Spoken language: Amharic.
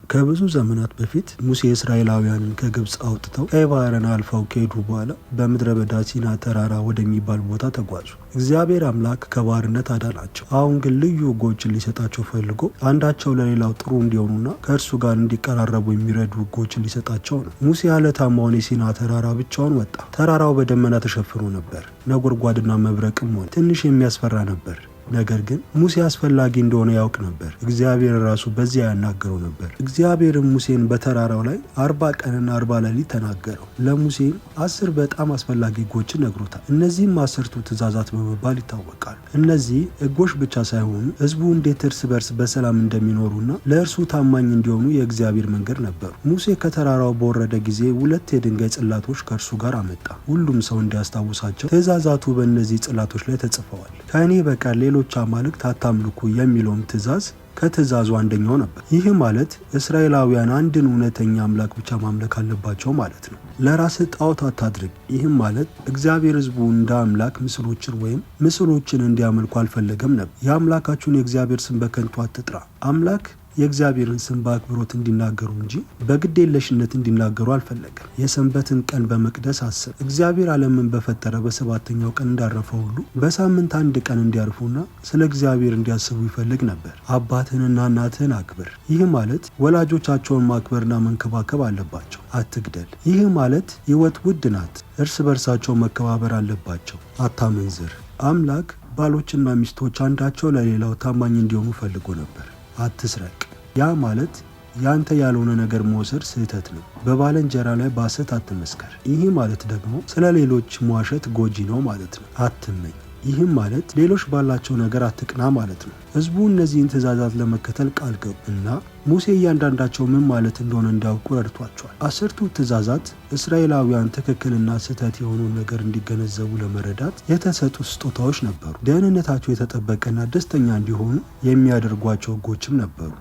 ከብዙ ዘመናት በፊት ሙሴ እስራኤላውያንን ከግብፅ አውጥተው ቀይ ባህርን አልፈው ከሄዱ በኋላ በምድረ በዳ ሲና ተራራ ወደሚባል ቦታ ተጓዙ። እግዚአብሔር አምላክ ከባርነት አዳናቸው። አሁን ግን ልዩ ሕጎችን ሊሰጣቸው ፈልጎ አንዳቸው ለሌላው ጥሩ እንዲሆኑና ከእርሱ ጋር እንዲቀራረቡ የሚረዱ ሕጎችን ሊሰጣቸው ነው። ሙሴ ዓለታማውን የሲና ተራራ ብቻውን ወጣ። ተራራው በደመና ተሸፍኖ ነበር። ነጎድጓድና መብረቅም ሆነ። ትንሽ የሚያስፈራ ነበር። ነገር ግን ሙሴ አስፈላጊ እንደሆነ ያውቅ ነበር። እግዚአብሔር ራሱ በዚያ ያናገረው ነበር። እግዚአብሔርም ሙሴን በተራራው ላይ 40 ቀንና 40 ሌሊት ተናገረው። ለሙሴም 10 በጣም አስፈላጊ ሕጎችን ነግሮታል። እነዚህም 10ቱ ትእዛዛት በመባል ይታወቃሉ። እነዚህ ሕጎች ብቻ ሳይሆኑ ሕዝቡ እንዴት እርስ በርስ በሰላም እንደሚኖሩና ለእርሱ ታማኝ እንዲሆኑ የእግዚአብሔር መንገድ ነበሩ። ሙሴ ከተራራው በወረደ ጊዜ 2 የድንጋይ ጽላቶች ከእርሱ ጋር አመጣ። ሁሉም ሰው እንዲያስታውሳቸው ትእዛዛቱ በእነዚህ ጽላቶች ላይ ተጽፈዋል። ከእኔ በቀር ሌሎች አማልክት አታምልኩ የሚለውም ትእዛዝ ከትእዛዙ አንደኛው ነበር። ይህ ማለት እስራኤላውያን አንድን እውነተኛ አምላክ ብቻ ማምለክ አለባቸው ማለት ነው። ለራስህ ጣዖት አታድርግ። ይህም ማለት እግዚአብሔር ሕዝቡ እንደ አምላክ ምስሎችን ወይም ምስሎችን እንዲያመልኩ አልፈለገም ነበር። የአምላካችሁን የእግዚአብሔር ስም በከንቱ አትጥራ። አምላክ የእግዚአብሔርን ስም በአክብሮት እንዲናገሩ እንጂ በግዴለሽነት እንዲናገሩ አልፈለገም። የሰንበትን ቀን በመቅደስ አስብ። እግዚአብሔር ዓለምን በፈጠረ በ7ኛው ቀን እንዳረፈው ሁሉ በሳምንት አንድ ቀን እንዲያርፉና ስለ እግዚአብሔር እንዲያስቡ ይፈልግ ነበር። አባትህንና እናትህን አክብር። ይህ ማለት ወላጆቻቸውን ማክበርና መንከባከብ አለባቸው። አትግደል። ይህ ማለት ሕይወት ውድ ናት፣ እርስ በርሳቸው መከባበር አለባቸው። አታመንዝር። አምላክ ባሎችና ሚስቶች አንዳቸው ለሌላው ታማኝ እንዲሆኑ ፈልጎ ነበር። አትስረቅ። ያ ማለት ያንተ ያልሆነ ነገር መውሰድ ስህተት ነው። በባልንጀራ ላይ በሐሰት አትመስከር። ይህ ማለት ደግሞ ስለ ሌሎች መዋሸት ጎጂ ነው ማለት ነው። አትመኝ። ይህም ማለት ሌሎች ባላቸው ነገር አትቅና ማለት ነው። ሕዝቡ እነዚህን ትእዛዛት ለመከተል ቃል ገቡ እና ሙሴ እያንዳንዳቸው ምን ማለት እንደሆነ እንዲያውቁ ረድቷቸዋል። 10ቱ ትእዛዛት እስራኤላውያን ትክክልና ስህተት የሆነውን ነገር እንዲገነዘቡ ለመረዳት የተሰጡ ስጦታዎች ነበሩ። ደህንነታቸው የተጠበቀና ደስተኛ እንዲሆኑ የሚያደርጓቸው ሕጎችም ነበሩ።